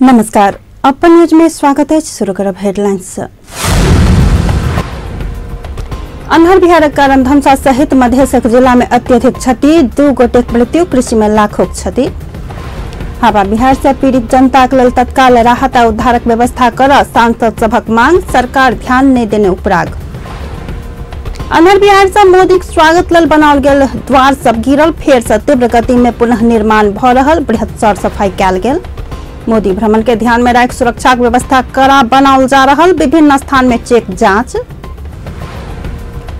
नमस्कार, अपन न्यूज में स्वागत है। शुरू करब हेडलाइंस। अन्हर बिहारक कारण धमसा सहित मधेशक जिला में अत्यधिक क्षति, 2 गोटेक मृत्यु, कृषि में लाखों क्षति। हवा बिहार से पीड़ित जनता के लेल तत्काल राहत आ उद्धारक व्यवस्था कर सांसद सभक मांग, सरकार ध्यान नहीं देने उपराग। अन्हर बिहार से मोदी स्वागत लेल बनाओल गेल द्वार सब गिरल, फेर से तीव्र गति में पुनः निर्माण भ रहल, बृहद सर सफाई कयल गेल। मोदी भ्रमण के ध्यान में राखि सुरक्षा व्यवस्था कड़ा बनाओल जा रहल, विभिन्न स्थान में चेक जांच।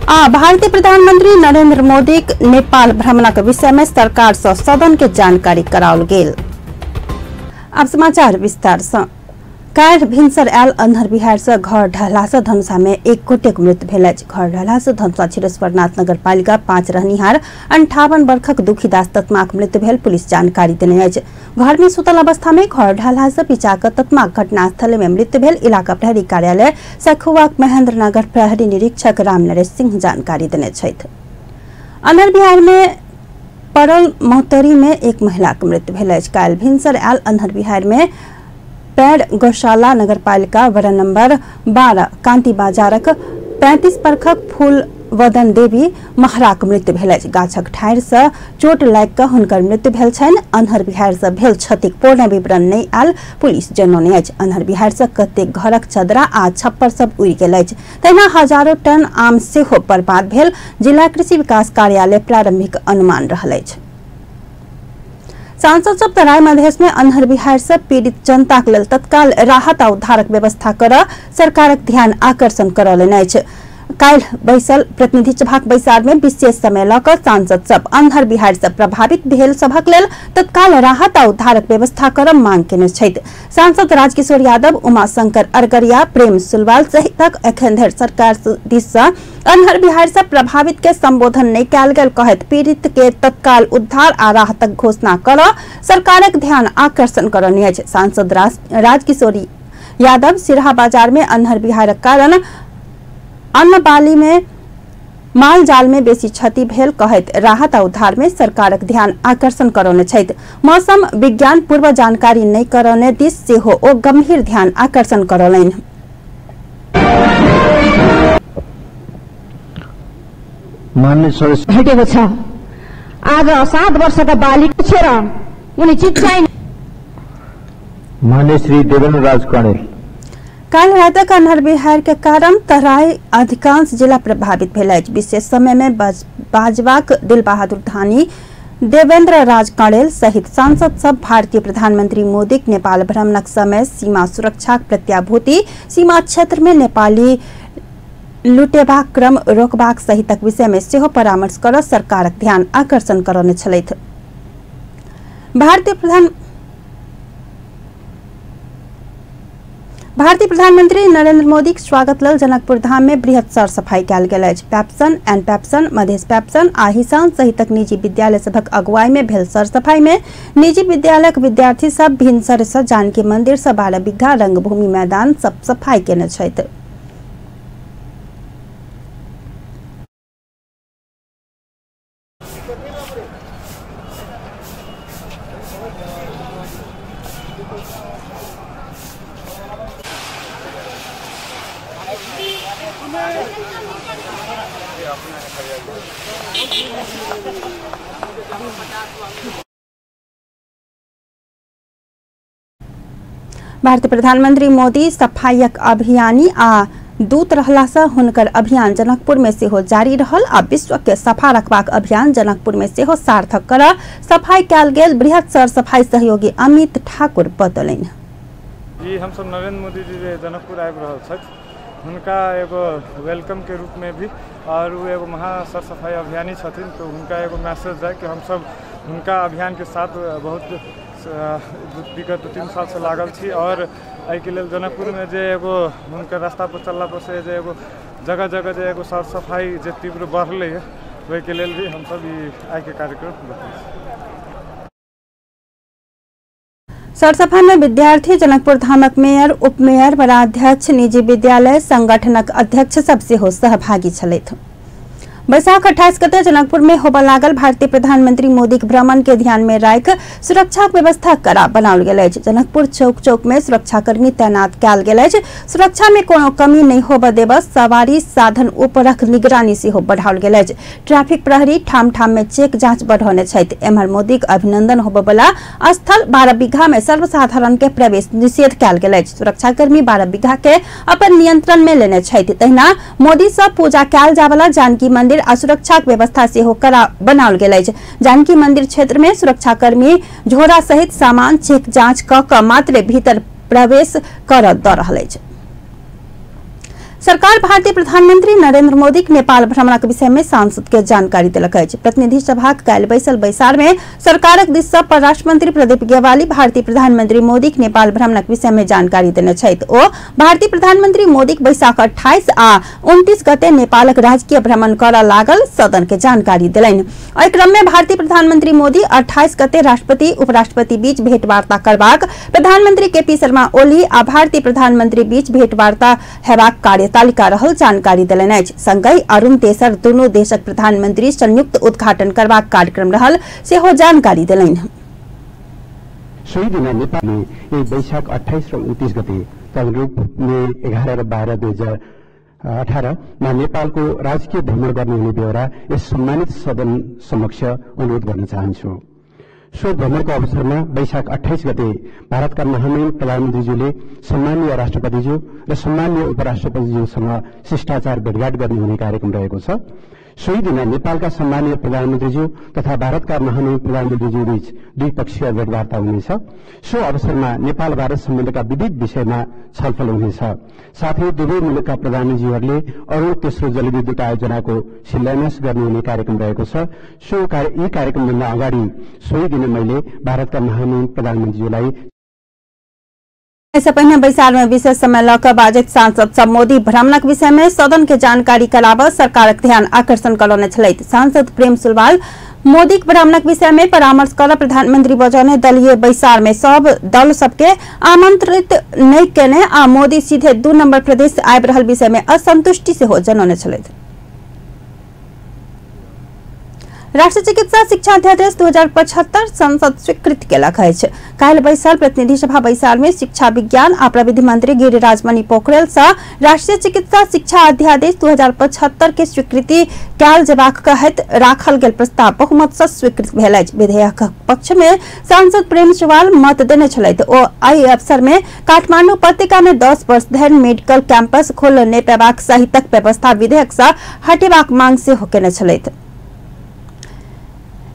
आ भारतीय प्रधानमंत्री नरेंद्र मोदी नेपाल भ्रमणक विषय में सरकार से सदन के जानकारी कराओल गेल। अब समाचार विस्तार से। काल्हि भिनसर आयल अन्हर बिहार से घर ढहला से धनुषा में एक गोटेक मृत्यु भेल अछि। घर ढहला से धनुषा क्षीरेश्वरनाथ नगरपालिका 5 रहनिहार 58 वर्षक दुखीदास तत्माक मृत्यु भेल पुलिस जानकारी देने अछि। घर में सुतल अवस्था में घर ढहला से पिचा कऽ तत्माक घटनास्थल में मृत्यु भेल इलाका प्रहरी कार्यालय सखुआक महेंद्रनगर प्रहरी निरीक्षक राम नरेश सिंह जानकारी देने छथि। अन्हर बिहार में पड़ल महोत्तरी में एक महिला के मृत्यु भेल अछि। काल्हि भिनसर आयल अन्हर बिहार में पैर गौशाला नगरपालिका वार्ड नंबर 12 कांति बाजारक 35 वर्षक फूल वदन देवी महराक मृत्यु भेल अछि। गाछक ठाढ़ि से चोट लागि कऽ हुनकर मृत्यु भेल छनि। अन्हर बिहार से भेल क्षतिक पूर्ण विवरण नहि आयल पुलिस जनौने अछि। अन्हर बिहार से कतेक घरक चदरा आ छप्पर सब उड़ि गेल अछि, तहिना हजारों टन आम सेहो बर्बाद भेल जिला कृषि विकास कार्यालय प्रारंभिक अनुमान रहल अछि। सांसद सब तराई मधेश में अन्हर बिहार से पीड़ित जनता के लेल तत्काल राहत आ उद्धारक व्यवस्था कर सरकारक ध्यान आकर्षण करौलनि अछि। काल्हि बैसल प्रतिनिधि सभाक बैसार में विशेष समय लऽ कऽ सांसद सब अन्हर बिहार से प्रभावित भेल सभक लेल तत्काल राहत आ उद्धारक व्यवस्था कर मांग केने छथि। सांसद राजकिशोर यादव, उमाशंकर अरगरिया, प्रेम सुलवाल सहितक एखन धरि सरकार दिस से अन्हर बिहार से प्रभावित के संबोधन नहि कयल गेल कहैत पीड़ित के तत्काल उद्धार आ राहतक घोषणा कर सरकारक ध्यान आकर्षण करौने अछि। सांसद राजकिशोर यादव सिरहा बाजार में अन्हर बिहारक कारण अन्न बाली में माल जाल में बेसी क्षति भेल कहैत राहत आ उद्धार में सरकारक ध्यान आकर्षण करौने छथि। मौसम विज्ञान पूर्व जानकारी नहि करौने दिस सेहो ओ गंभीर ध्यान आकर्षण करौलनि। मान्य सदस्य भेटेको छ। आज 7 वर्षका बालिका छेर उनी चिच्याइन। मान्य श्री देवेन्द्र राज कणेल। काल्हि रातक अन्हर बिहार के कारण तराई अधिकांश जिला प्रभावित भेल अछि। विशेष समय में बाजवाक दिलबहादुर धानी, देवेंद्र राज कणेल सहित सांसद सब भारतीय प्रधानमंत्री मोदीक नेपाल भ्रमणक समय सीमा सुरक्षाक प्रत्याभूति, सीमा क्षेत्र में नेपाली लुटेबाक क्रम रोकबाक सहितक विषय में सेहो परामर्श कर सरकारक ध्यान आकर्षण करौने छलथि। भारतीय प्रधानमंत्री नरेंद्र मोदीक स्वागत लेल जनकपुर धाम में बृहद सर सफाई कयल गेल अछि। पैप्सन एंड पैप्सन, मधेश पैप्सन आ हिसान सहितक निजी विद्यालय सभक अगुवाई में भेल सर सफाई में निजी विद्यालयक विद्यार्थी सब भिनसर से जानकी मंदिर से 12 बीघा रंगभूमि मैदान सब सफाई केने छथि। भारतीय प्रधानमंत्री मोदी सफाईक अभियानी आ दूत रहला से हुनकर अभियान जनकपुर में सेहो जारी रहल आ विश्व के सफा रखबाक अभियान जनकपुर में सेहो सार्थक कर सफाई कयल गेल बृहद सर सफाई सहयोगी अमित ठाकुर बतौलनि। जी, हम सब नरेंद्र मोदी जी जे जनकपुर आबि रहल छथि हुनका एगो welcome के रूप में भी और वो एगो महा सर सफाई अभियानी छथिन, तो हुनका एगो मैसेज जाए कि हम सब हुनका अभियान के साथ बहुत विगत 2-3 साल से लागल छी और एहिके लेल जनकपुर में जे एगो हुनकर रास्ता पर चलला पर से जे एगो जगह जगह जे एगो सर सफाई जे तीव्र बढ़लै है ओहिके लेल भी हम सब ई आइके कार्यक्रम रखै छी। सरसफा में विद्यार्थी, जनकपुर धामक मेयर, उप मेयर, वडाध्यक्ष, निजी विद्यालय संगठनक अध्यक्ष सब सेहो सहभागी छलथि। वैशाख 28 गते जनकपुर में होबय लागल भारतीय प्रधानमंत्री मोदी के भ्रमण के ध्यान में राखि सुरक्षा व्यवस्था कड़ा बनाओल गेल अछि। जनकपुर चौक चौक में सुरक्षाकर्मी तैनात कयल गेल अछि। सुरक्षा में कोनो कमी नहीं होबय देब सवारी साधन ऊपरक निगरानी सेहो बढ़ाओल गेल अछि। ट्रैफिक प्रहरी ठाम ठाम में चेक जांच बढ़ौने छथि। एम्हर मोदी के अभिनंदन होबय वाला स्थल 12 बीघा में सर्वसाधारण के प्रवेश निषेध कयल गेल अछि। सुरक्षाकर्मी 12 बीघा के अपन नियंत्रण में लेने छथि। तहिना मोदी सँ पूजा कयल जायवला जानकी मंदिर आ सुरक्षा व्यवस्था सेहो कड़ा बनाओल गेल अछि। जानकी मंदिर क्षेत्र में सुरक्षाकर्मी झोरा सहित सामान चेक जांच क क मात्र भीतर प्रवेश कर द रहल अछि। सरकार भारतीय प्रधानमंत्री नरेंद्र मोदी के नेपाल भ्रमणक विषय में सांसद के जानकारी देलक अछि। प्रतिनिधि सभाक काल्हि बैसल बैसार में सरकारक दिस सँ परराष्ट्र मंत्री प्रदीप गेवाली भारतीय प्रधानमंत्री मोदी के नेपाल भ्रमणक विषय में जानकारी देने छथि। ओ भारतीय प्रधानमंत्री मोदी के वैशाख 28 आ 29 गते नेपालक राजकीय भ्रमण करऽ लागल सदन के जानकारी देलनि। एहि क्रम में भारतीय प्रधानमंत्री मोदी 28 गते राष्ट्रपति उपराष्ट्रपति बीच भेंटवार्ता करबाक, प्रधानमंत्री केपी शर्मा ओली आ भारतीय प्रधानमंत्री बीच भेंटवार्ता हेबाक कार्य तालिका रहल जानकारी देलनि अछि। संगहि अरुण तेसर दुनू देशक प्रधानमंत्री संयुक्त उद्घाटन करबाक कार्यक्रम रहल सेहो जानकारी देलनि। सोही दिन नेपालले यही वैशाख 28 र 29 गते तदनुरूप मे 11 र 12 2018 मा नेपालको राजकीय भ्रमण गर्नुहुने बेहोरा यस सम्मानित सदन समक्ष अनुरोध गर्न चाहन्छु। सो भ्रमणको अवसरमा वैशाख 28 गते भारतका महामहिम प्रधानमन्त्रीज्यूले सम्माननीय राष्ट्रपतिज्यू र सम्माननीय उपराष्ट्रपतिज्यूसँग शिष्टाचार भेटघाट गर्नुहुने कार्यक्रम रहेको छ। सोही दिन नेपालका सम्माननीय प्रधानमन्त्रीज्यू तथा भारतका महामहिम प्रधानमन्त्रीज्यूबीच द्विपक्षीय भेटवार्ता हुनेछ। सो अवसरमा नेपाल भारत सम्बन्धका विविध विषयमा छलफल हुनेछ। साथै दुवै मुलुकका प्रधानमन्त्रीज्यूहरूले अरुण तेस्रो जलविद्युत आयोजनाको शिलान्यास गर्नुहुने कार्यक्रम रहेको छ। सो यी कार्यक्रमभन्दा अगाडि सोही दिन मैले भारतका महामहिम प्रधानमन्त्रीज्यूलाई एहिसँ पहिने बैसार में विशेष समय लऽ कऽ बाजैत सांसद सब मोदी भ्रमणक विषय में सदन के जानकारी कराबऽ सरकारक ध्यान आकर्षण करौने छलथि। सांसद प्रेम सुलवाल मोदी भ्रमणक विषय में परामर्श कर प्रधानमंत्री बजौने दलीय बैसार में सब दल सबके आमंत्रित नहीं केने आ मोदी सीधे 2 नंबर प्रदेश आबि रहल विषय में असंतुष्टि सेहो जनौने छलथि। राष्ट्रीय चिकित्सा शिक्षा अध्यादेश 2075 संसद स्वीकृत केलक अछि। काल्हि बैसल प्रतिनिधि सभा बैसार में शिक्षा विज्ञान आ प्रविधि मंत्री गिरिराज मणि पोखरेल सँ राष्ट्रीय चिकित्सा शिक्षा अध्यादेश 2075 के स्वीकृति कयल जेबाक कहैत राखल गेल प्रस्ताव बहुमत सँ स्वीकृत भेल अछि। विधेयक पक्ष में सांसद प्रेम सुवाल मत देने छलथि। ओ एहि अवसर में काठमांडू उपत्यका में 10 वर्ष धरि मेडिकल कैंपस खोल नहि पेबाक सहितक व्यवस्था विधेयक सँ हटेबाक मांग सेहो केने छलथि।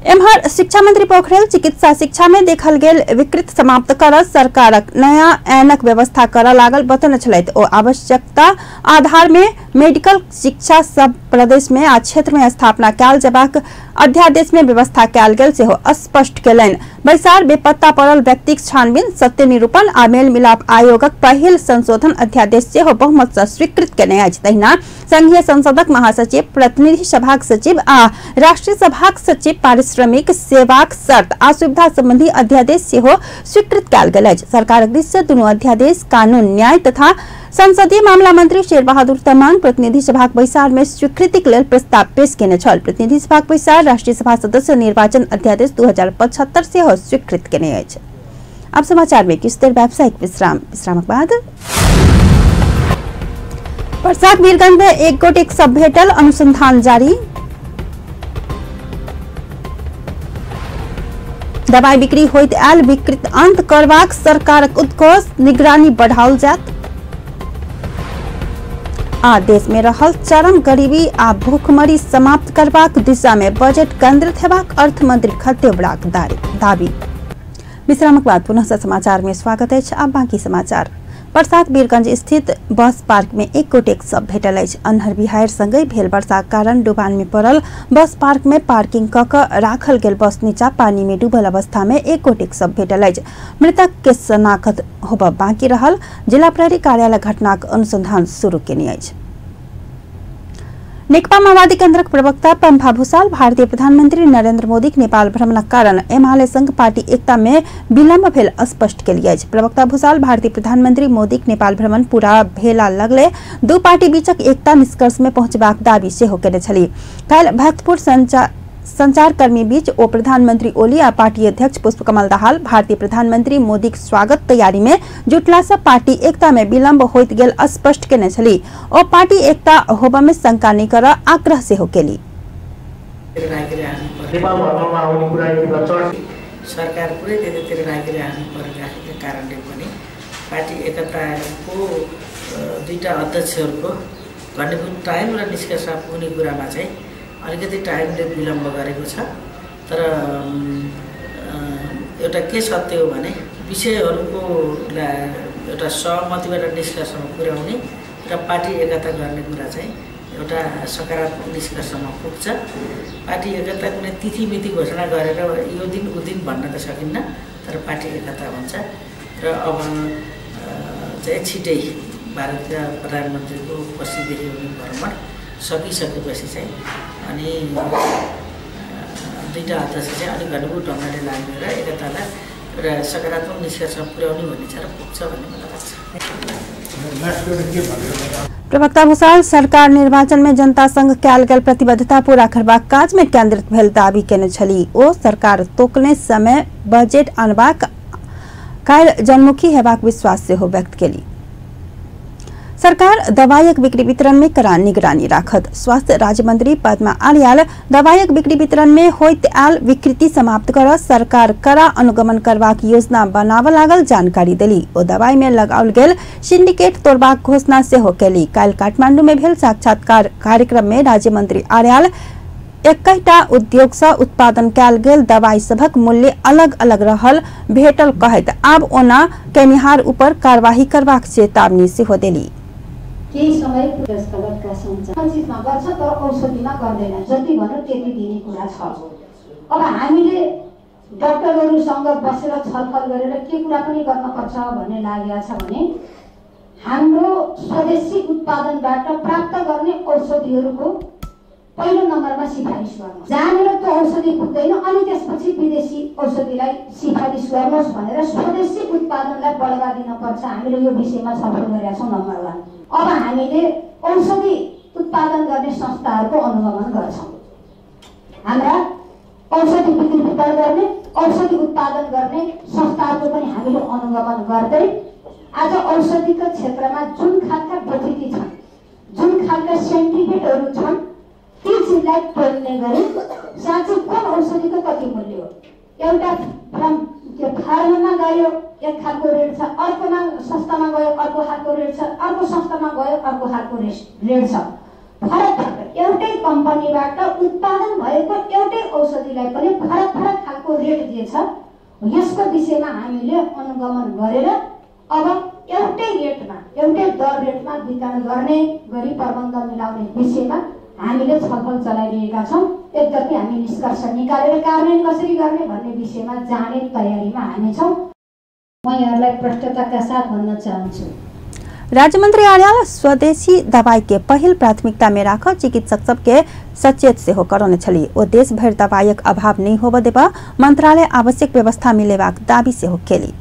एम्हर शिक्षा मंत्री पोखरेल चिकित्सा शिक्षा में देखल गेल विकृत समाप्त कर सरकारक नया ऐनक व्यवस्था कर लागल बतौने छलथि। ओ आवश्यकता आधार में मेडिकल शिक्षा सब प्रदेश में आ क्षेत्र में स्थापना कयल जेबाक अध्यादेश में व्यवस्था कयल गेल सेहो स्पष्ट केलनि। बैसार बेपत्ता पड़ल व्यक्तिक छानबीन, सत्य निरूपण आ मेल मिलाप आयोगक पहिल संशोधन अध्यादेश सेहो बहुमत सँ स्वीकृत केने अछि। तहिना संघीय संसदक महासचिव, प्रतिनिधि सभाक सचिव आ राष्ट्रीय सभाक सचिव पारिश्रमिक सेवाक शर्त आ सुविधा संबंधी अध्यादेश सेहो स्वीकृत कयल गेल अछि। सरकारक दिस सँ दुनू अध्यादेश कानून न्याय तथा संसदीय मामला मंत्री शेरबहादुर तमांग प्रतिनिधि सभाक बैसार में स्वीकृतिक लेल प्रस्ताव पेश केने छल। प्रतिनिधि सभाक बैसार राष्ट्रीय सभा सदस्य निर्वाचन अध्यादेश 2075 सेहो स्वीकृत केने अछि। अब समाचार में किछु देर व्यावसायिक विश्राम, विश्रामक बाद पर्साक वीरगंज में एक गोटेक शव भेटल, अनुसंधान जारी। दवाई बिक्री होइत आयल विकृत अंत करबाक सरकारक उद्घोष, निगरानी बढ़ाओल जायत। आ देश में रहल चरम गरीबी आ भूखमरी समाप्त करबाक दिशा में बजट केंद्रित हेबाक अर्थमंत्री खतेवड़ाक दावी। विश्रामक बाद पुनः समाचार में स्वागत अछि। आब बाकी समाचार। बरसात वीरगंज स्थित बस पार्क में एक गोटेक शव भेटल अछि। अन्हर बिहार संगहि भेल वर्षाक कारण डुबान में पड़ल बस पार्क में पार्किंग क क राखल गेल बस नीचा पानी में डूबल अवस्था में एक गोटेक शव भेटल अछि। मृतक के शनाखत होबय बाकी रहल जिला प्रहरी कार्यालय घटनाक अनुसंधान शुरू केने अछि। नेकपा माओवादी केन्द्रक प्रवक्ता पम्फा भूषाल भारतीय प्रधानमंत्री नरेंद्र मोदीक नेपाल भ्रमणक कारण एमाले संघ पार्टी एकता में विलम्ब भेल स्पष्ट केली अछि। प्रवक्ता भूषाल भारतीय प्रधानमंत्री मोदीक नेपाल भ्रमण पूरा भेला लगले दू पार्टी बीचक एकता निष्कर्ष में पहुंचबाक दावी सेहो केने छली। काल्हि भक्तपुर संचारकर्मी बीच ओ प्रधानमंत्री ओली आ पार्टी अध्यक्ष पुष्पकमल दाहाल भारतीय प्रधानमंत्री मोदीक स्वागत तैयारी में जुटला से पार्टी एकता में विलम्ब होइत गेल स्पष्ट केने छली। ओ पार्टी एकता होबा में शंका नहि कर आग्रह सेहो केली। सरकार पुरै त्यतातिर लागिरहनु परिराखेको कारणले पनि पार्टी एकताको दुईटा अध्यक्षहरूको घनीभूत टाइम र निष्कर्षमा पुग्ने कुरामा चाहिँ अलिकति टाइमले विलम्ब गरेको छ। तर एउटा के सत्य हो भने विषयहरूको एउटा सहमतिबाट निष्कर्षमा पुर्याउने र पार्टी एकता गर्ने कुरा चाहिँ एउटा सकारात्मक निष्कर्षमा पुग्छ। पार्टी एकता कुनै तिथि मिति घोषणा गरेर यो दिन ऊ दिन भन्न त सकिन्न, तर पार्टी एकता हुन्छ। र अब चाहिँ छिटै भारतका प्रधानमन्त्रीको उपस्थितिदेखि हुने भ्रमण सकिसकेपछि चाहिँ अनि दुईवटा अध्यक्ष चाहिँ अलिक घनीभूत ढङ्गले लाग्ने र एकतालाई एउटा सकारात्मक निष्कर्षमा पुर्याउने भन्ने छ र पुग्छ भन्ने मलाई लाग्छ। प्रवक्ता भूषाल सरकार निर्वाचन में जनता संग कयल गेल प्रतिबद्धता पूरा करबाक काज में केंद्रित भेल दावी केने छली। ओ सरकार तोकने समय बजट अनबाक काल्हि जनमुखी हेबाक विश्वास सेहो व्यक्त केली। सरकार दवाईक बिक्री वितरण में कड़ा निगरानी राखत। स्वास्थ्य राज्य मंत्री पद्मा आर्याल दवाईक बिक्री वितरण में होइत आयल विकृति समाप्त कर सरकार कड़ा अनुगमन करबाक योजना बनाबऽ लागल जानकारी देली। ओ दवाई में लगाओल गेल सिंडिकेट तोड़बाक घोषणा सेहो केली। काल्हि काठमांडू में भेल साक्षात्कार कार्यक्रम में राज्य मंत्री आर्याल 21टा उद्योग से उत्पादन कयल गेल दवाई सभक मूल्य अलग अलग रहल भेटल कहैत आब ओना केनिहार ऊपर कार्यवाही करबाक चेतावनी सेहो देली। केही समय प्रेसका सञ्चार चिजमा गर्छ तर औषधिमा गर्दैन, जति भन्यो त्यति दिने कुरा छ। अब हामीले डाक्टरहरूसँग बसेर छलफल गरेर के कुरा पनि गर्नुपर्छ भन्ने लागेको छ भने हाम्रो स्वदेशी उत्पादनबाट प्राप्त गर्ने औषधिहरूको पहिलो नम्बरमा सिफारिस गर्नु, जहाँनिर त्यो औषधि पुग्दैन अनि त्यसपछि विदेशी औषधिलाई सिफारिस गर्नुहोस् भनेर स्वदेशी उत्पादनलाई बढावा दिनुपर्छ। हामीले यो विषयमा छलफल गरेका छौँ नम्बर 1। अब हामीले औषधि उत्पादन गर्ने संस्थाहरूको अनुगमन गर्छौँ। हाम्रा औषधि बिक्री वितरण गर्ने, औषधि उत्पादन गर्ने संस्थाहरूको पनि हामीले अनुगमन गर्दै आज औषधिको क्षेत्रमा जुन खालका विकृति छन्, जुन खालका सिन्डिकेटहरू छन्, ती चिजलाई तोल्ने गरी साँच्चै कुन औषधिको कति मूल्य हो। एउटा त्यो फार्मामा गयो एक खालको रेट छ, अर्कोमा संस्थामा गयो अर्को खालको रेट छ, अर्को संस्थामा गयो अर्को खालको रेट छ। फरक फरक एउटै कम्पनीबाट उत्पादन भएको एउटै औषधिलाई पनि फरक फरक खालको रेट जे छ, यसको विषयमा हामीले अनुगमन गरेर अब एउटै रेटमा एउटै दर रेटमा वितरण गर्ने गरी प्रबन्ध मिलाउने विषयमा हामीले छलफल चलाइरहेका छौँ। यद्यपि हामी निष्कर्ष निकालेर कार्यान्वयन कसरी गर्ने भन्ने विषयमा जाने तयारीमा हामी छौँ। म यहाँहरूलाई प्रष्टताका साथ भन्न चाहन्छु। राज्यमंत्री आर्याल स्वदेशी दवाई के पहिल प्राथमिकता में राख चिकित्सक सबके सचेत सेहो करौने छली। ओ देश भरि दवाईक अभाव नहि होबऽ देबऽ मंत्रालय आवश्यक व्यवस्था मिलेबाक दावी सेहो केली।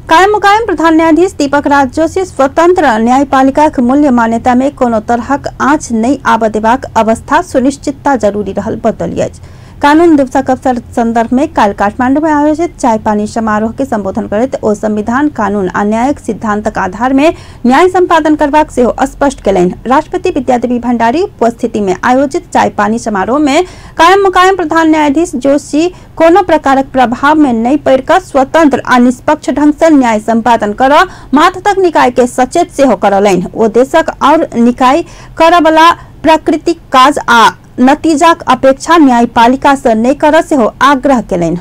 कायम मुकायम प्रधान न्यायाधीश दीपक राज जोशी स्वतंत्र न्यायपालिकाक मूल्य मान्यता में कोनो तरहक आँच नहि आबऽ देबाक अवस्था सुनिश्चितता जरूरी रहल बतौली अछि। कानून दिवसक अवसर संदर्भ में काल्हि काठमांडू में आयोजित चाय पानी समारोह के संबोधन करैत ओ संविधान, कानून आ न्यायिक सिद्धांतक आधार में न्याय संपादन करबाक सेहो स्पष्ट केलनि। राष्ट्रपति विद्यादेवी भंडारी उपस्थिति में आयोजित चाय पानी समारोह में कायम मुकायम प्रधान न्यायाधीश जोशी कोनो प्रकारक प्रभाव में नहि पड़ि कऽ स्वतंत्र आ निष्पक्ष ढंग से न्याय संपादन कर माथतक निकाय के सचेत सेहो करौलनि। ओ देशक और निकाय करऽवला प्राकृतिक काज आ नतीजाक अपेक्षा न्यायपालिका से नहि कर सेहो आग्रह केलनि।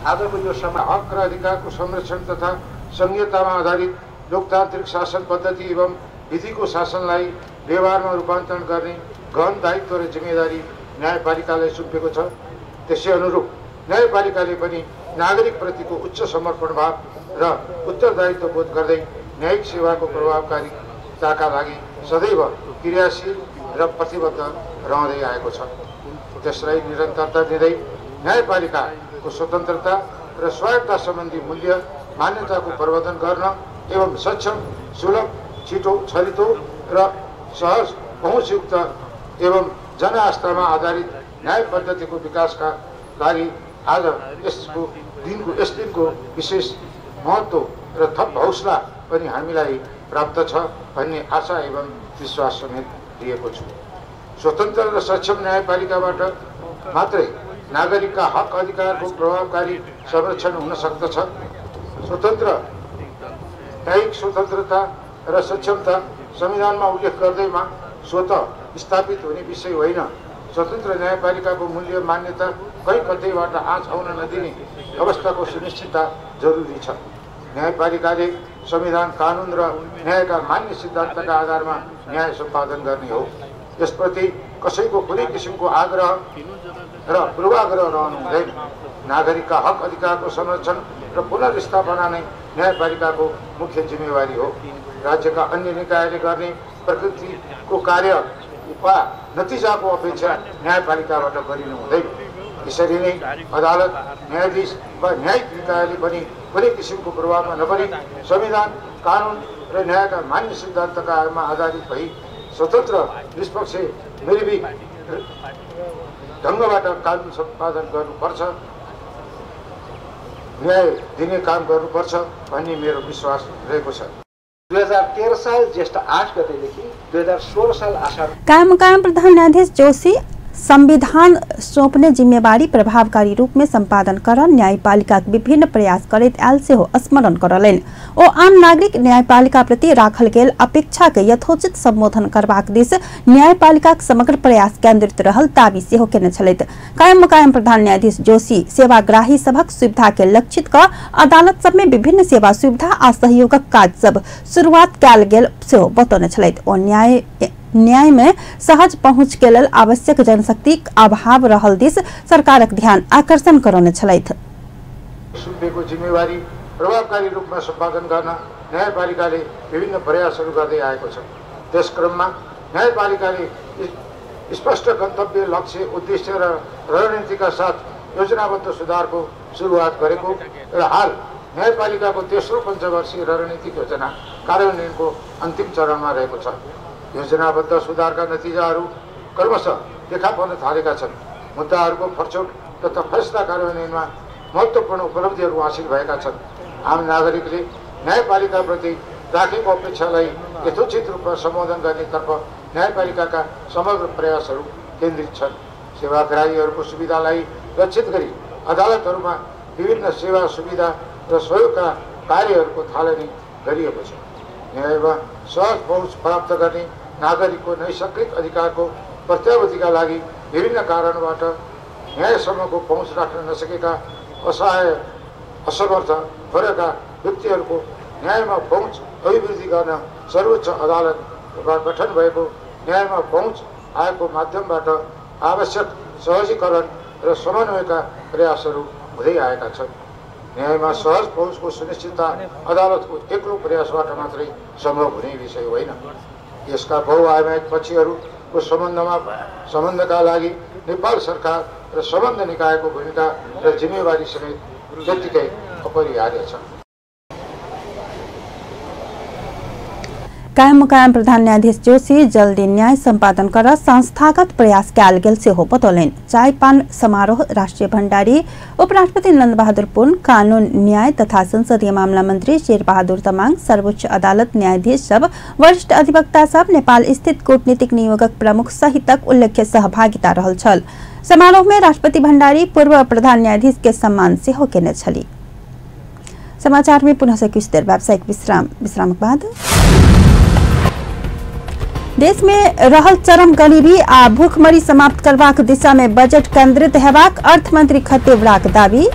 आजको यो समय हक र अधिकारको संरक्षण तथा संहितामा आधारित लोकतान्त्रिक शासन पद्धति एवं विधिको शासनलाई व्यवहारमा रूपान्तरण गर्ने गहन दायित्व र जिम्मेदारी न्यायपालिकालाई सुम्पिएको छ। त्यसै अनुरूप न्यायपालिकाले पनि नागरिकप्रतिको उच्च समर्पण भाव र उत्तरदायित्व बोध गर्दै न्यायिक सेवाको प्रभावकारिताका लागि सदैव क्रियाशील र प्रतिबद्ध रहँदै आएको छ। त्यसलाई निरन्तरता दिँदै न्यायपालिकाको स्वतन्त्रता र स्वायत्तता सम्बन्धी मूल्य मान्यताको प्रवर्धन गर्न एवं सक्षम, सुलभ, छिटो, छरितो र सहज पहुँचयुक्त एवं जनआस्थामा आधारित न्याय पद्धतिको विकासका लागि आज यस दिनको विशेष महत्त्व र थप हौसला पनि हामीलाई प्राप्त छ भन्ने आशा एवं विश्वास समेत लिएको छु। स्वतन्त्र र सक्षम न्यायपालिकाबाट मात्रै नागरिकका हक अधिकारको प्रभावकारी संरक्षण हुन सक्दछ। स्वतन्त्र न्यायिक स्वतन्त्रता र सक्षमता संविधानमा उल्लेख गर्दैमा स्वतः स्थापित हुने विषय होइन। स्वतन्त्र न्यायपालिकाको मूल्य मान्यता कहीँ कतैबाट आँच आउन नदिने अवस्थाको सुनिश्चितता जरुरी छ। न्यायपालिकाले संविधान, कानुन र न्यायका मान्य सिद्धान्तका आधारमा न्याय सम्पादन गर्ने हो। यसप्रति कसैको कुनै किसिमको आग्रह र पूर्वाग्रह रहनु हुँदैन। नागरिकका हक अधिकारको संरक्षण र पुनर्स्थापना नै न्यायपालिकाको मुख्य जिम्मेवारी हो। राज्यका अन्य निकायले गर्ने प्रकृतिको कार्य वा नतिजाको अपेक्षा न्यायपालिकाबाट गरिनु हुँदैन। यसरी नै अदालत, न्यायाधीश वा न्यायिक निकायले पनि कुनै किसिमको प्रभावमा नपरी संविधान, कानुन र न्यायका मान्य सिद्धान्तका आधारित भई स्वतन्त्र, निष्पक्ष, निर्भीक ढङ्गबाट कानुन सम्पादन गर्नुपर्छ, न्याय दिने काम गर्नुपर्छ भन्ने मेरो विश्वास रहेको छ। 2013 साल ज्येष्ठ 8 गतेदेखि 2016 साल आषाढ कायम प्रधान न्यायाधीश जोशी संविधान सौंपने जिम्मेवारी प्रभावकारी रूप में सम्पादन कर न्यायपालिका विभिन्न प्रयास करैत आयल सेहो स्मरण करलनि। ओ आम नागरिक न्यायपालिका प्रति राखल गेल अपेक्षा के यथोचित सम्बोधन करबाक दिस न्यायपालिका समग्र प्रयास केंद्रित रहल दावी सेहो केने छलथि। कायम प्रधान न्यायाधीश जोशी सेवाग्राही सभक सुविधा के लक्षित क अदालत सब में विभिन्न सेवा सुविधा आ सहयोगक काज सब शुरुआत कयल गेल सेहो बतौने छलथि। ओ न्याय में सहज पहुंच के लेल आवश्यक जनशक्ति अभाव रहल दिस सरकारक ध्यान आकर्षण करौने छलथि। सुम्पिएको जिम्मेवारी प्रभावकारी रूपमा सम्पादन गर्न न्यायपालिकाले विभिन्न प्रयासहरू गर्दै आएको छ। त्यस क्रममा न्यायपालिकाले स्पष्ट गन्तव्य, लक्ष्य, उद्देश्य र रणनीतिका साथ योजनाबद्ध सुधारको सुरुवात गरेको र हाल न्यायपालिकाको तेस्रो पञ्चवर्षीय रणनीतिक योजना कार्यान्वयनको अन्तिम चरणमा रहेको छ। योजनाबद्ध सुधारका नतिजाहरू क्रमशः देखा पर्न थालेका छन्। मुद्दाहरूको फर्चोट तथा फैसला कार्यान्वयनमा महत्त्वपूर्ण उपलब्धिहरू हासिल भएका छन्। आम नागरिकले न्यायपालिकाप्रति राखेको अपेक्षालाई यथोचित रूपमा सम्बोधन गर्नेतर्फ न्यायपालिकाका समग्र प्रयासहरू केन्द्रित छन्। सेवाग्राहीहरूको सुविधालाई लक्षित गरी अदालतहरूमा विभिन्न सेवा सुविधा र सहयोगका कार्यहरूको थालनी गरिएको छ। न्यायमा सहज पहुँच प्राप्त गर्ने नागरिकको नैसर्गिक अधिकारको प्रत्याभूतिका लागि विभिन्न कारणबाट न्यायसम्मको पहुँच राख्न नसकेका असहाय, असमर्थ वर्गका व्यक्तिहरूको न्यायमा पहुँच अभिवृद्धि गर्न सर्वोच्च अदालत गठन भएको न्यायमा पहुँच आयोगको माध्यमबाट आवश्यक सहजीकरण र समन्वयका प्रयासहरू हुँदै आएका छन्। न्यायमा सहज पहुँचको सुनिश्चितता अदालतको एक्लो प्रयासबाट मात्रै सम्भव हुने विषय होइन। यसका बहुआयामिक पक्षहरूको सम्बन्धका लागि नेपाल सरकार र सम्बन्ध निकायको भूमिका र जिम्मेवारी समेत त्यत्तिकै अपरिहार्य छ। कायम प्रधान न्यायाधीश जोशी जल्दी न्याय सम्पादन कर संस्थागत प्रयास कयल गेल सेहो बतौलनि। चाय पान समारोह राष्ट्रिय भण्डारी उपराष्ट्रपति नन्दबहादुर पुन, कानून न्याय तथा संसदीय मामला मंत्री शेरबहादुर तमाङ, सर्वोच्च अदालत न्यायाधीश सब, वरिष्ठ अधिवक्ता सब, नेपाल स्थित कूटनीतिक नियोगक प्रमुख सहितक उल्लेख्य सहभागिता रहल छल। समारोह में राष्ट्रपति भण्डारी पूर्व प्रधान न्यायाधीश के सम्मान सेहो केने छली। समाचार में पुनः से कुछ देर व्यावसायिक विश्राम, विश्रामक बाद देश में रहल चरम गरीबी आ भूखमरी समाप्त करबाक दिशा में बजट केंद्रित हेबाक अर्थमंत्री खतेवड़ाक दावी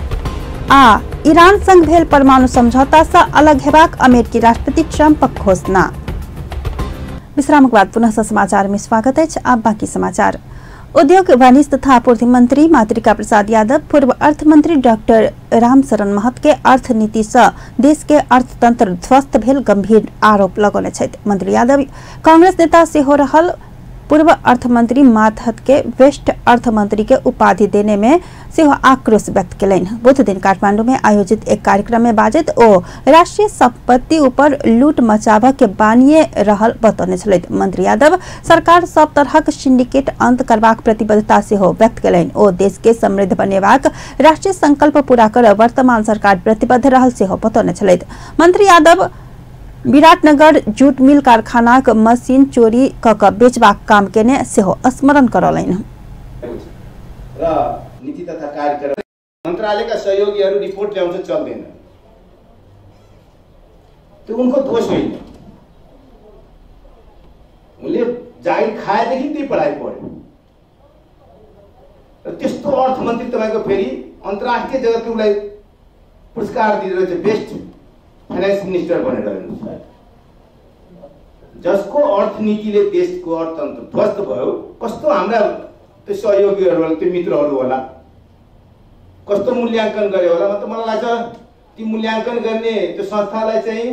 आ ईरान संग भेल परमाणु समझौता से अलग हेबाक अमेरिकी राष्ट्रपति ट्रंपक घोषणा। विश्रामक बाद पुनः समाचार में स्वागत है। अब बाकी समाचार। उद्योग वाणिज्य तथा आपूर्ति मंत्री मातृका प्रसाद यादव पूर्व अर्थमंत्री डॉक्टर रामशरण महत के अर्थनीति से देश के अर्थतंत्र ध्वस्त भेल गंभीर आरोप लगौने छथि। मंत्री यादव कांग्रेस नेता सेहो रहल पूर्व अर्थमंत्री मातहत के वेस्ट अर्थमंत्री के उपाधि देने में सेहो आक्रोश व्यक्त केलनि। बुध दिन काठमांडू में आयोजित एक कार्यक्रम में बाजैत ओ राष्ट्रीय संपत्ति ऊपर लूट मचाबऽ के बानिए रहल बतौने छलथि। मंत्री यादव सरकार सब तरहक सिंडिकेट अंत करबाक प्रतिबद्धता सेहो व्यक्त केलनि। ओ देश के समृद्ध बनेबाक राष्ट्रीय संकल्प पूरा कर वर्तमान सरकार प्रतिबद्ध रहल सेहो बतौने छलथि। मंत्री यादव विराटनगर जूट मिल कारखानाक मशीन चोरी क क बेचबाक काम केने सेहो स्मरण करौलनि। र नीति तथा कार्यक्रम मन्त्रालयका सहयोगीहरू रिपोर्ट ल्याउँछ, चल्दैन, त्यो उनको दोष होइन। उनले जागिर खाएदेखि त्यही पढाइ पढ्यो र त्यस्तो अर्थमन्त्री तपाईँको फेरि अन्तर्राष्ट्रिय जगतले उसलाई पुरस्कार दिँदो रहेछ, बेस्ट फाइनेन्स मिनिस्टर भनेर। हेर्नुहोस्, जसको अर्थनीतिले देशको अर्थतन्त्र ध्वस्त भयो, कस्तो हाम्रा त्यो सहयोगीहरू होला, त्यो मित्रहरू होला, कस्तो मूल्याङ्कन गर्यो होला। मतलब मलाई लाग्छ ती मूल्याङ्कन गर्ने त्यो संस्थालाई चाहिँ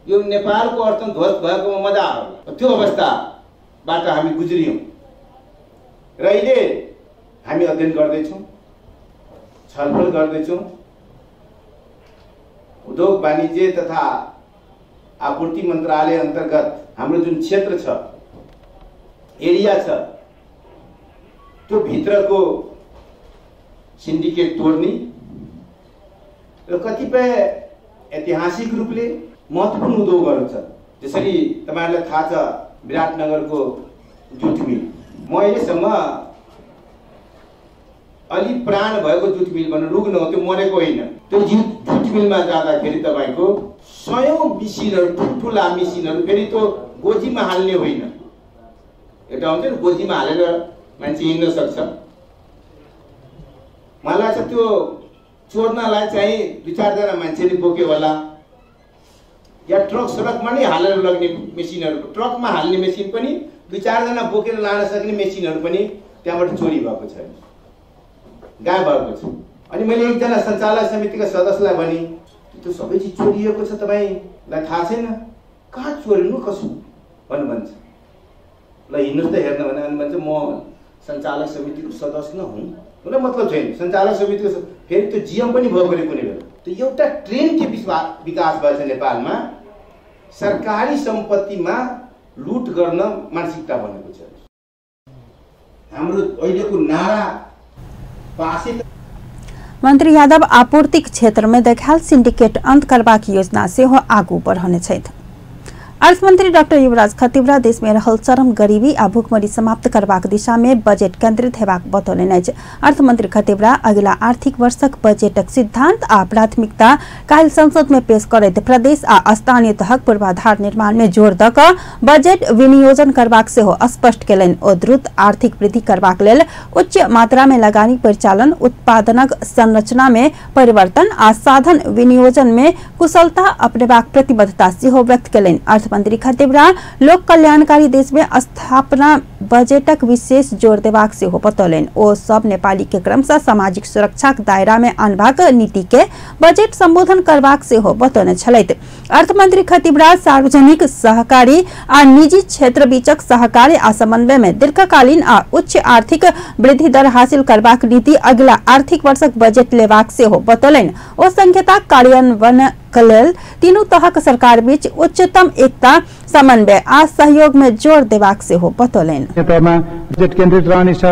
यो नेपालको अर्थतन्त्र ध्वस्त भएकोमा मजा आयो। त्यो अवस्थाबाट हामी गुज्रियौँ र अहिले हामी अध्ययन गर्दैछौँ, छलफल गर्दैछौँ। उद्योग वाणिज्य तथा आपूर्ति मन्त्रालय अन्तर्गत हाम्रो जुन क्षेत्र छ, एरिया छ, त्यो भित्रको सिन्डिकेट तोड्ने र कतिपय ऐतिहासिक रूपले महत्त्वपूर्ण उद्योगहरू छ। जसरी तपाईहरुलाई थाहा छ विराटनगरको जुट मिल, म अहिलेसम्म अलि प्राण भएको जुट मिल भन्नु रुग्न हो, त्यो मरेको होइन। त्यो जुट मिलमा जाँदाखेरि तपाईँको सयौं मेसिनहरू, ठुल्ठुला मेसिनहरू, फेरि त्यो गोजीमा हाल्ने होइन, एउटा हुन्छ नि गोजीमा हालेर मान्छे हिँड्न सक्छ। मलाई लाग्छ त्यो चोर्नलाई चाहिँ दुई चारजना मान्छेले बोक्यो होला, या ट्रक सडकमा नै हालेर लग्ने मेसिनहरू, ट्रकमा हाल्ने मेसिन पनि दुई चारजना बोकेर लान सक्ने मेसिनहरू पनि त्यहाँबाट चोरी भएको छ, गायब भएको छ। अनि मैले एकजना सञ्चालक समितिका सदस्यलाई भने, त्यो सबै चिज चोरिएको छ, तपाईँलाई थाहा छैन, कहाँ चोरिनु कसो भन्नु भन्छ। ल हिँड्नुहोस् त हेर्न भने, अनि भन्छ म सञ्चालक समितिको सदस्य न हुँ, कुनै मतलब छैन सञ्चालक समितिको। फेरि त्यो जिएम पनि भयो अरे कुनै बेला। त्यो एउटा ट्रेन्ड के विकास भएछ नेपालमा, सरकारी सम्पत्तिमा लुट गर्न मानसिकता बनेको छ। हाम्रो अहिलेको नारा पासे। मंत्री यादव आपूर्ति क्षेत्र में देखायल सिंडिकेट अंत करबाक योजना सेहो आगू बढ़ौने छथि। अर्थमंत्री डॉक्टर युवराज खतिवड़ा देश में रहल चरम गरीबी आ भूखमरी समाप्त करबाक दिशा में बजट केंद्रित हेबाक बतौलनि अछि। अर्थमंत्री खतिवड़ा अगिला आर्थिक वर्षक बजटक सिद्धांत आ प्राथमिकता काल्हि संसद में पेश करैत प्रदेश आ स्थानीय तहक पूर्वाधार निर्माण में जोर दऽ कऽ बजट विनियोजन करबाक सेहो स्पष्ट केलनि। ओ द्रुत आर्थिक वृद्धि करबाक लेल उच्च मात्रा में लगानी परिचालन, उत्पादनक संरचना में परिवर्तन आ साधन विनियोजन में कुशलता अपनेबाक प्रतिबद्धता सेहो व्यक्त केलनि। अर्थमंत्री खतिवड़ा लोक कल्याणकारी देश में स्थापना बजटक विशेष जोर देबाक सेहो बतौलनि। ओ सब नेपाली के क्रमशः सामाजिक सुरक्षाक दायरा में आनबाक नीति के बजट संबोधन करबाक सेहो बतौने छलथि। अर्थमंत्री खतिवड़ा सार्वजनिक सहकारी आ निजी क्षेत्र बीचक सहकार्य आ समन्वय में दीर्घकालीन आ उच्च आर्थिक वृद्धि दर हासिल करबाक नीति अगिला आर्थिक वर्षक बजट लेबाक सेहो बतौलनि। ओ संहिता कार्यान्वयन लेल तीनू तहक सरकार बीच उच्चतम एकता, समन्वय आ सहयोग में जोर देबाक सेहो बतौलनि। बजट केन्द्रित रहनेछ।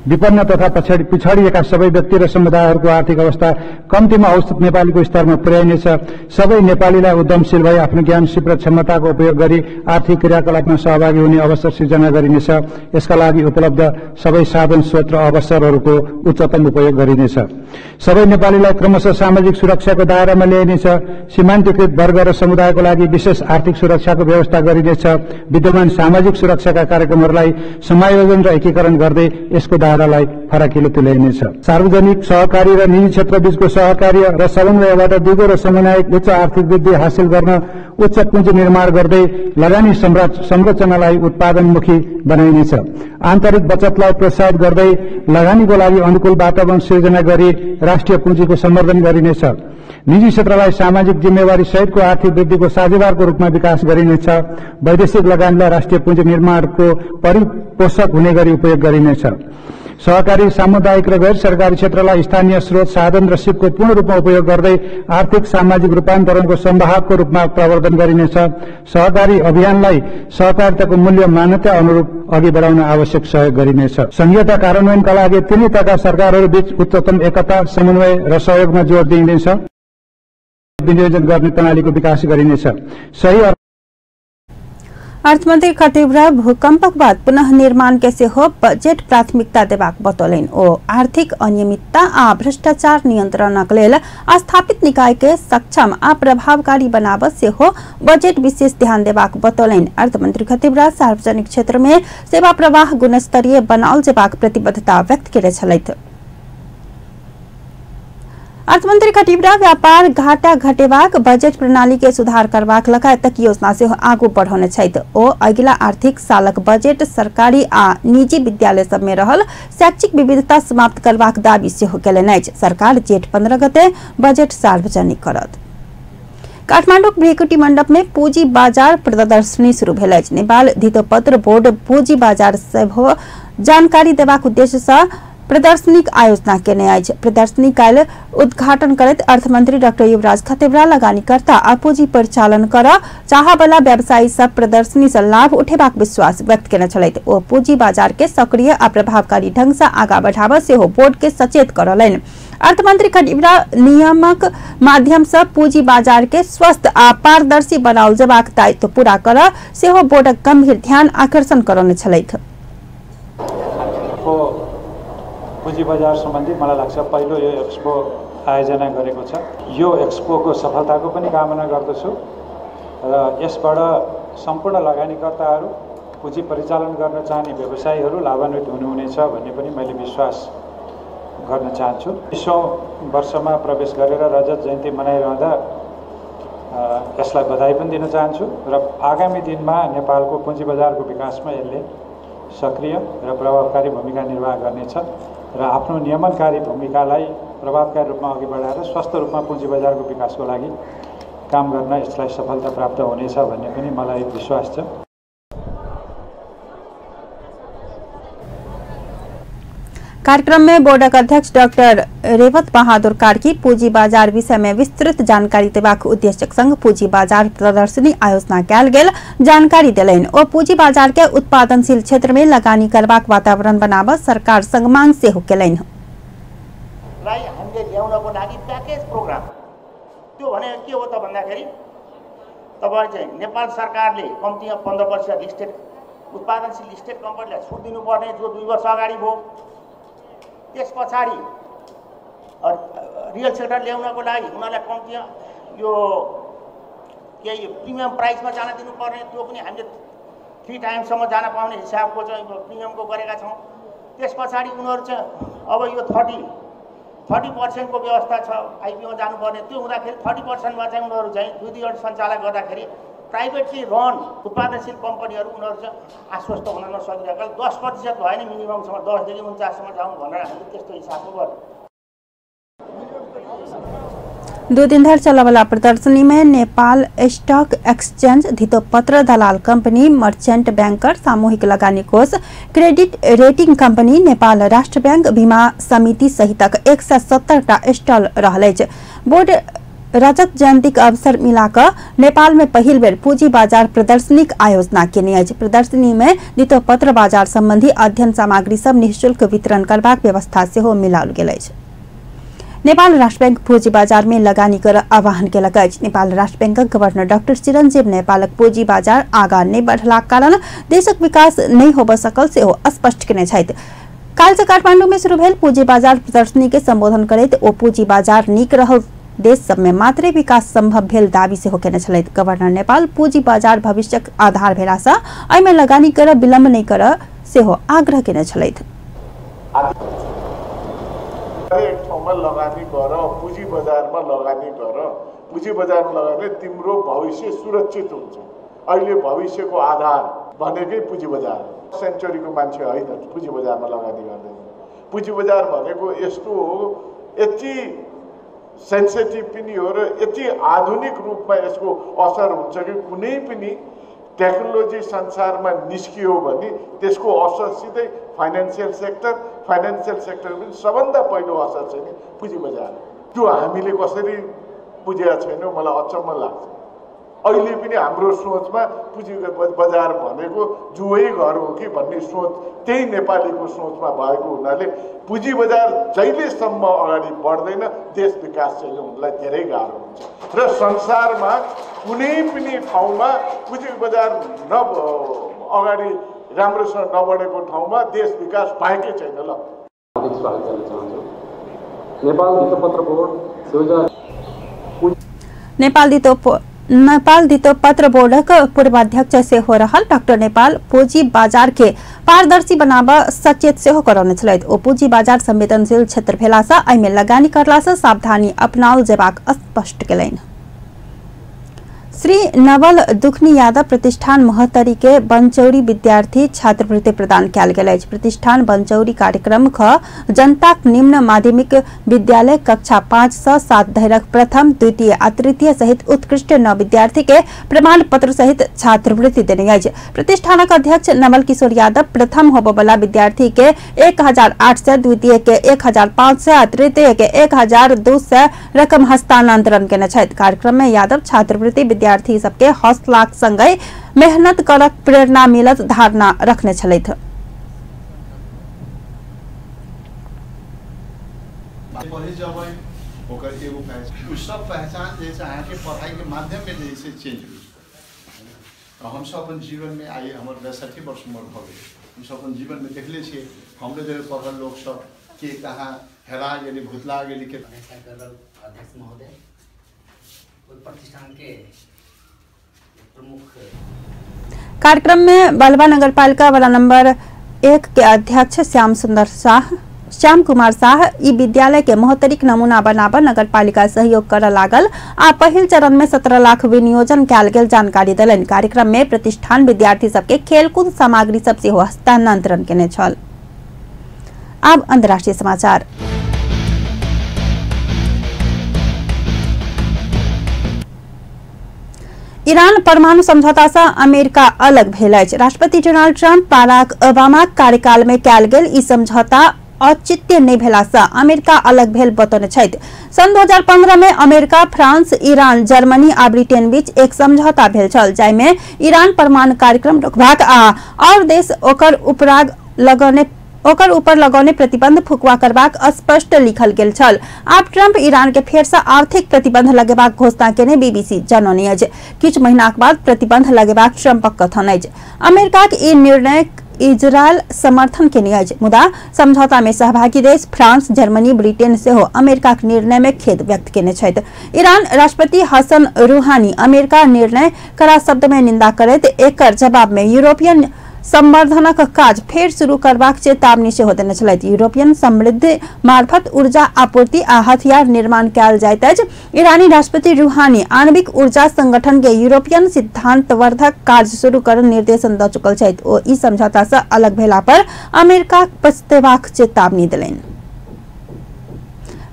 विपन्न तथा पिछडिएका सबै व्यक्ति र समुदायहरूको आर्थिक अवस्था कम्तीमा औसत नेपालीको स्तरमा पुर्याइनेछ। सबै नेपालीलाई उद्यमशील भई आफ्नो ज्ञान, सिप र क्षमताको उपयोग गरी आर्थिक क्रियाकलापमा सहभागी हुने अवसर सिर्जना गरिनेछ। यसका लागि उपलब्ध सबै साधन, स्रोत र अवसरहरूको उच्चतम उपयोग गरिनेछ। सबै नेपालीलाई क्रमशः सामाजिक सुरक्षाको दायरामा ल्याइनेछ। सीमान्तकृत वर्ग र समुदायको लागि विशेष आर्थिक सुरक्षाको व्यवस्था गरिनेछ। विद्यमान सामाजिक सुरक्षाका कार्यक्रमहरूलाई समायोजन र एकीकरण गर्दै यसको दायरालाई फराकिलो तुल्याइनेछ। सार्वजनिक, सहकारी र निजी क्षेत्र बीचको सहकार्य र समन्वयबाट दिगो र समन्वयक उच्च आर्थिक वृद्धि हासिल गर्न उच्च पुँजी निर्माण गर्दै लगानी संरचनालाई उत्पादनमुखी बनाइनेछ। आन्तरिक बचतलाई प्रोत्साहित गर्दै लगानीको लागि अनुकूल वातावरण सिर्जना गरी राष्ट्रिय पुँजीको सम्वर्धन गरिनेछ। निजी क्षेत्रलाई सामाजिक जिम्मेवारी सहितको आर्थिक वृद्धिको साझेदारको रूपमा विकास गरिनेछ। वैदेशिक लगानीलाई राष्ट्रिय पुँजी निर्माणको परिपोषक हुने गरी उपयोग गरिनेछ। सहकारी, सामुदायिक र गैर सरकारी क्षेत्रलाई स्थानीय स्रोत, साधन र सिपको पूर्ण रूपमा उपयोग गर्दै आर्थिक सामाजिक रूपान्तरणको संवाहकको रूपमा प्रवर्धन गरिनेछ। सहकारी अभियानलाई सहकारिताको मूल्य मान्यता अनुरूप अघि बढाउन आवश्यक सहयोग गरिनेछ। संघीयता कार्यान्वयनका लागि तिनै तहका सरकारहरूबीच उच्चतम एकता, समन्वय र सहयोगमा जोड दिइनेछ। विनियोजन गर्ने प्रणालीको विकास गरिनेछ। सही अर्थमंत्री खतिवड़ा भूकंपक बाद पुनः निर्माण के सेहो बजट प्राथमिकता देबाक बतौलनि। ओ आर्थिक अनियमितता आ भ्रष्टाचार नियंत्रणक लेल स्थापित निकाय के सक्षम आ प्रभावकारी बनाब सेहो बजट विशेष ध्यान देबाक बतौलनि। अर्थमंत्री खतिवड़ा सार्वजनिक क्षेत्र में सेवा प्रवाह गुणस्तरीय बनाओल जेबाक प्रतिबद्धता व्यक्त केने छलथि। अर्थमंत्री खतिवड़ा व्यापार घाटा घटेबाक, बजट प्रणाली के सुधार करबाक लगायतक योजना सेहो आगू बढ़ौने छथि। ओ अगिला आर्थिक सालक बजट सरकारी आ निजी विद्यालय सब में रहल शैक्षिक विविधता समाप्त करबाक दावी सेहो केलनि अछि। सरकार जेठ 15 गते बजट सार्वजनिक करत। काठमाडौँक भ्रिकुटी मंडप में पूंजी बाजार प्रदर्शनी शुरू भेल अछि। नेपाल धितोपत्र बोर्ड पूंजी बाजार सेहो जानकारी देबाक उद्देश्य सँ प्रदर्शनीक आयोजना केने अछि। प्रदर्शनी काल्हि उद्घाटन करैत अर्थमंत्री डाक्टर युवराज खतिवड़ा लगानीकर्ता आ पूंजी परिचालन कर चाहबला व्यवसायी सब प्रदर्शनी से लाभ उठेबाक विश्वास व्यक्त केने छलथि। ओ पूंजी बाजार के सक्रिय आ प्रभावकारी ढंग से आगा बढ़ाबऽ सेहो बोर्ड के सचेत करलनि। अर्थमंत्री खतिवड़ा नियमक माध्यम से पूंजी बाजार के स्वस्थ आ पारदर्शी बनाओल जेबाक दायित्व पूरा कर सेहो बोर्डक गंभीर ध्यान आकर्षण करौने छलथि। पुँजी बजार सम्बन्धी मलाई लाग्छ पहिलो यो एक्सपो आयोजना गरेको छ। यो एक्सपोको सफलताको पनि कामना गर्दछु र यसबाट सम्पूर्ण लगानीकर्ताहरू, पुँजी परिचालन गर्न चाहने व्यवसायीहरू लाभान्वित हुनुहुनेछ भन्ने पनि मैले विश्वास गर्न चाहन्छु। 20औं वर्षमा प्रवेश गरेर रजत जयन्ती मनाइरहँदा यसलाई बधाई पनि दिन चाहन्छु र आगामी दिनमा नेपालको पुँजी बजारको विकासमा यसले सक्रिय र प्रभावकारी भूमिका निर्वाह गर्नेछ र आफ्नो नियमनकारी भूमिकालाई प्रभावकारी रूपमा अघि बढाएर स्वस्थ रूपमा पुँजी बजारको विकासको लागि काम गर्न यसलाई सफलता प्राप्त हुनेछ भन्ने पनि मलाई विश्वास छ। कार्यक्रम में बोर्डक अध्यक्ष डॉक्टर रेवत बहादुर कार्की पूंजी बाजार विषय में विस्तृत जानकारी देबाक उद्देश्यक संग पूंजी बाजार प्रदर्शनी आयोजना कयल गेल जानकारी देलनि। ओ पूंजी बाजार के उत्पादनशील क्षेत्र में लगानी करबाक वातावरण बनाबऽ सरकार संग मांग सेहो केलनि। हामीले ल्याउनको लागि प्याकेज प्रोग्राम त्यो भने के हो त भन्दाखेरि तपाई चाहिँ नेपाल सरकारले कम्तीमा 15% लिस्टेड उत्पादनशील लिस्टेड कम्पनीलाई छुट दिनुपर्ने जो 2 वर्ष अगाडि भयो। त्यस पछाडि रियल सेक्टर ल्याउनको लागि उनीहरूलाई कम्तीमा यो केही प्रिमियम प्राइसमा जान दिनुपर्ने, त्यो पनि हामीले 3 टाइमसम्म जान पाउने हिसाबको चाहिँ प्रिमियमको गरेका छौँ। त्यस पछाडि उनीहरू चाहिँ अब यो 30% को व्यवस्था छ आइपिओमा जानुपर्ने, त्यो हुँदाखेरि 30%मा चाहिँ उनीहरू चाहिँ 2-2 सञ्चालन गर्दाखेरि प्राइभेटली रन उत्पादनशील कम्पनीहरू उनीहरू चाहिँ आश्वस्त हुन नसकिरहेको 10% भयो नि मिनिममसम्म 10 देखि 49 सम्म जाउँ भनेर हामीले त्यस्तो हिसाबको गर्यौँ। 2 दिन धरि चलऽवला प्रदर्शनी में नेपाल स्टॉक एक्सचेंज, धितोपत्र दलाल कंपनी, मर्चेंट बैंकर, सामूहिक लगानी कोष, क्रेडिट रेटिंग कंपनी, नेपाल राष्ट्र बैंक, बीमा समिति सहितक 170 टा स्टॉल रहल अछि। बोर्ड रजत जयंतीक अवसर मिलाकऽ नेपाल में पहिल बेर पूंजी बाजार प्रदर्शनीक आयोजना केने अछि। प्रदर्शनी में धितोपत्र बाजार संबंधी अध्ययन सामग्री सब निःशुल्क वितरण करबाक व्यवस्था सेहो मिलाओल गेल अछि। नेपाल राष्ट्र बैंक पूंजी बाजार में लगानी कर आह्वान केलक अछि। नेपाल राष्ट्र बैंकक गवर्नर डॉक्टर चिरंजीव नेपालक पूंजी बाजार आगा नहि बढ़लाक कारण देशक विकास नहि होबऽ सकल सेहो स्पष्ट केने छथि। काल्हि से काठमांडू में शुरू भेल पूंजी बाजार प्रदर्शनी के संबोधन करैत ओ पूंजी बाजार नीक रहल देश सब में मात्रे विकास संभव भेल दावी सेहो केने छलथि। गवर्नर नेपाल पूंजी बाजार भविष्यक आधार भेला सँ एहिमे लगानी कर विलम्ब नहि कर सेहो आग्रह केने छलथि। एक ठाउँमा लगानी गर, पुँजी बजारमा लगानी गर, पुँजी बजारमा लगानी तिम्रो भविष्य सुरक्षित हुन्छ। अहिले भविष्यको आधार भनेकै पुँजी बजार। सेन्चुरीको मान्छे होइन पुँजी बजारमा लगानी गर्दैन। पुँजी बजार भनेको यस्तो हो, यति सेन्सिटिभ पनि हो र यति आधुनिक रूपमा यसको असर हुन्छ कि कुनै पनि टेक्नोलोजी संसारमा निस्कियो भने त्यसको असर सिधै फाइनेन्सियल सेक्टर पनि सबभन्दा पहिलो असर चाहिँ नि पुँजी बजार। त्यो हामीले कसरी बुझेका छैनौँ, मलाई अचम्म लाग्छ। अहिले पनि हाम्रो सोचमा पुँजी बजार भनेको जुवै घर हो कि भन्ने सोच त्यही नेपालीको सोचमा भएको हुनाले पुँजी बजार जहिलेसम्म अगाडि बढ्दैन देश विकास चाहिँ उनलाई धेरै गाह्रो हुन्छ। र संसारमा कुनै पनि ठाउँमा पुँजी बजार अगाडि राम्रोसँग नबढेको ठाउँमा देश विकास भएकै छैन। ल, हार्दिक स्वागत गर्न चाहन्छु। नेपाल धितोपत्र बोर्ड नेपाल धितोपत्र बोर्डक पूर्वाध्यक्ष सेहो रहल डाक्टर नेपाल पूंजी बाजार के पारदर्शी बनाब सचेत सेहो करौने छलथि। ओ पूंजी बाजार संवेदनशील क्षेत्र भेला सँ एहिमे लगानी करला सँ सावधानी अपनाओल जेबाक स्पष्ट केलनि। श्री नवल दुखनी यादव प्रतिष्ठान महोत्तरी के बनचौरी विद्यार्थी छात्रवृत्ति प्रदान कयल गेल अछि। प्रतिष्ठान बनचौरी कार्यक्रम ख जनताक निम्न माध्यमिक विद्यालय कक्षा 5 सँ 7 धरिक प्रथम, द्वितीय आ तृतीय सहित उत्कृष्ट 9 विद्यार्थी के प्रमाण पत्र सहित छात्रवृत्ति देने अछि। प्रतिष्ठानक अध्यक्ष नवल किशोर यादव प्रथम होबयवला विद्यार्थी के 1800, द्वितीय के 1500 आ तृतीय के 1200 रकम हस्तांतरण केने छथि। कार्यक्रम में यादव छात्रवृत्ति विद्यार्थी सबके हौसलाक संगहि मेहनत करक प्रेरणा मिलत धारणा रखने छलथि। सब पहचान जैसे अहाँके पढ़ाई के माध्यम में जैसे चेंज हुई। हम सब अपन जीवन में आइ हमर 62 वर्ष उम्र भऽ गेल, हम सब अपन जीवन में देखले छियै हमरे जरे पढ़ल लोक सब के कहाँ हेरा गेली, भुतला गेली। के अध्यक्ष महोदय, प्रतिष्ठान के प्रमुख कार्यक्रम में बलवा नगरपालिका वाला नंबर 1 के अध्यक्ष श्याम कुमार शाह ई विद्यालय के महोत्तरीक नमूना बनाब नगरपालिका सहयोग कर लागल आ पहिल चरण में 17 लाख विनियोजन कयल गेल जानकारी देलनि। कार्यक्रम में प्रतिष्ठान विद्यार्थी सबके खेलकूद सामग्री सब सेहो हस्तांतरण केने छल। अब अंतर्राष्ट्रीय समाचार। ईरान परमाणु समझौता से अमेरिका अलग भेल अछि। राष्ट्रपति डोनाल्ड ट्रंप बाराक ओबामा कार्यकाल में कयल गेल ई समझौता औचित्य नहि भेला से अमेरिका अलग भेल बतौने छथि। सन 2015 में अमेरिका, फ्रांस, ईरान, जर्मनी आ ब्रिटेन बीच एक समझौता भेल छल, जाहिमे ईरान परमाणु कार्यक्रम रोकबाक आ और देश ओकर ऊपर लगौने प्रतिबंध फुकवा करबाक स्पष्ट लिखल गेल छल। आब ट्रंप ईरान के फेर से आर्थिक प्रतिबंध लगेबाक घोषणा केने बीबीसी जनौने अछि। किछु महीनाक बाद प्रतिबंध लगेबाक ट्रंपक कथन अछि। अमेरिकाक ई निर्णय इजरायल समर्थन केने अछि, मुदा समझौता में सहभागी देश फ्रांस, जर्मनी, ब्रिटेन सेहो अमेरिकाक निर्णय में खेद व्यक्त केने छथि। ईरान राष्ट्रपति हसन रूहानी अमेरिका निर्णय कड़ा शब्द में निंदा करैत एकर जवाब में यूरोपियन संवर्धनक काज फेर शुरू करबाक चेतावनी सेहो देने छलथि। यूरोपियन समृद्धि मार्फत ऊर्जा आपूर्ति आ हथियार निर्माण कयल जाइत अछि। ईरानी राष्ट्रपति रूहानी आणविक ऊर्जा संगठन के यूरोपियन सिद्धांतवर्धक कार्य शुरू कर निर्देशन द चुकल छथि। ओ ई समझौता से अलग भेला पर अमेरिका पछतेबाक चेतावनी देलनि।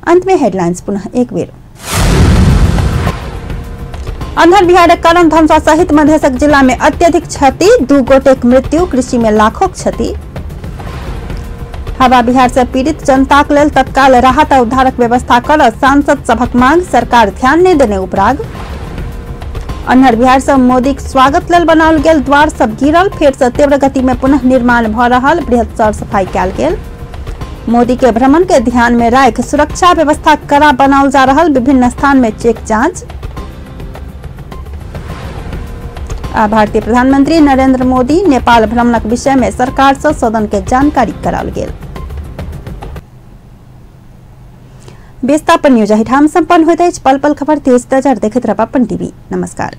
अंत में हेडलाइंस पुनः एक बेर। अंधर बिहारक कारण धमसा सहित मधेशक जिला में अत्यधिक क्षति, 2 गोटेक मृत्यु, कृषि में लाखों क्षति। हवा बिहार से पीड़ित जनताक लेल तत्काल राहत आ उद्धारक व्यवस्था कर सांसद सभक मांग, सरकार ध्यान नहीं देने उपराग। अन्हर बिहार से मोदीक स्वागत लेल बनाओल गेल द्वार सब गिरल, फेर से तीव्र गति में पुनः निर्माण भ रहल, बृहद सर सफाई कयल गेल। मोदी के भ्रमण के ध्यान में राखि सुरक्षा व्यवस्था कड़ा बनाओल जा रहल, विभिन्न स्थान में चेक जांच। भारतीय प्रधानमंत्री नरेंद्र मोदी नेपाल भ्रमणक विषय में सरकार से सदन के जानकारी कराओल गेल। बेस्तापन न्यूज एहिठाम सम्पन्न होइत अछि। पल पल खबर तेज नजर देखैत रहब अपन टीवी। नमस्कार।